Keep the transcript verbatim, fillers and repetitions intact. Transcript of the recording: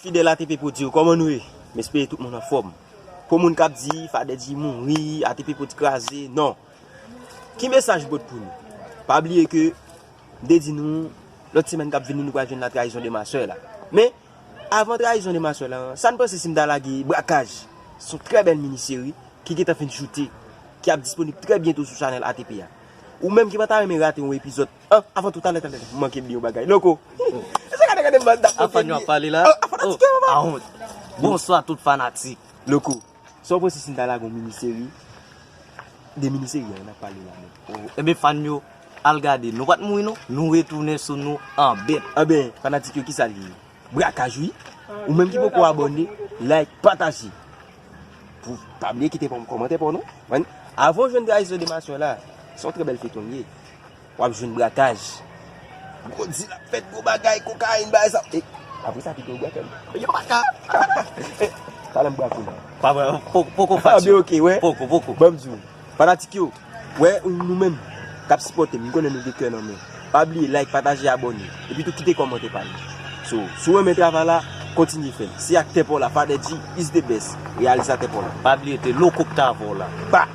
Fidèl A T P Pwodui, kòman nou ye? M espere tout moun anfòm. Pou moun k ap di Fadèdji mouri, A T P Pwodui kraze, non. Ki mesaj m pot pou nou? Pa bliye ke m te di nou, lòt semèn k ap vini, nou pral jwenn la trahison de ma sœur la. Men, avan trahison de ma sœur la, sa n panse si m ta lage Brakaj? Se yon trè bèl mini seri ki gentan fin choute, ki ap disponib trè byento sou chanèl A T P a. Ou menm ki pa ta renmen rate yon epizòd, an, avan tou, talè, talè, m manke bliye yon bagay. Loko. E sa gade, gade, m ap... Afan yo ap pale la. Oh, afan, oh, atike, papa. Ahont. Bonswa tout fanatik. Loko. Sa w panse si n ta lage yon mini seri? De mini seri an, n ap pale la menm. Oh, ebyen, fan yo, al gade. Nou pa t mouri non. Nou retounen sou nou an bèt. Anben, fanatik yo, kisa l ye? Brakaj, wi. Ou menm ki poko abòne, like, pataje. Pou pa bliye kite kòm-, kòmantè pa w non. Avan w jwenn trahison de ma sœur la, se yon trè bèl feyton l ye. W ap jwenn Brakaj. Gwo dil ap fèt, gwo bagay, kokayin, bagay sa. E, apre sa, kite w brake m. Yo pa ka. Talè m brake w la. Pa vre, po-, poko fati. Ah, byen, ok, wè. Poko, poko. Ban m di w. Fanatik yo, wè, nou menm k ap sipòte m, m konnen nou gen kè nan men. Pa bliye like, pataje, abòne. Epi tou kite kòmantè pa nou. So, si w renmen travay la, kontinye fè l. Se aktè pa w la, Fadèdji is the best. Reyalizatè pa w la. Pa bliye te Loko k t avè w la. Ba!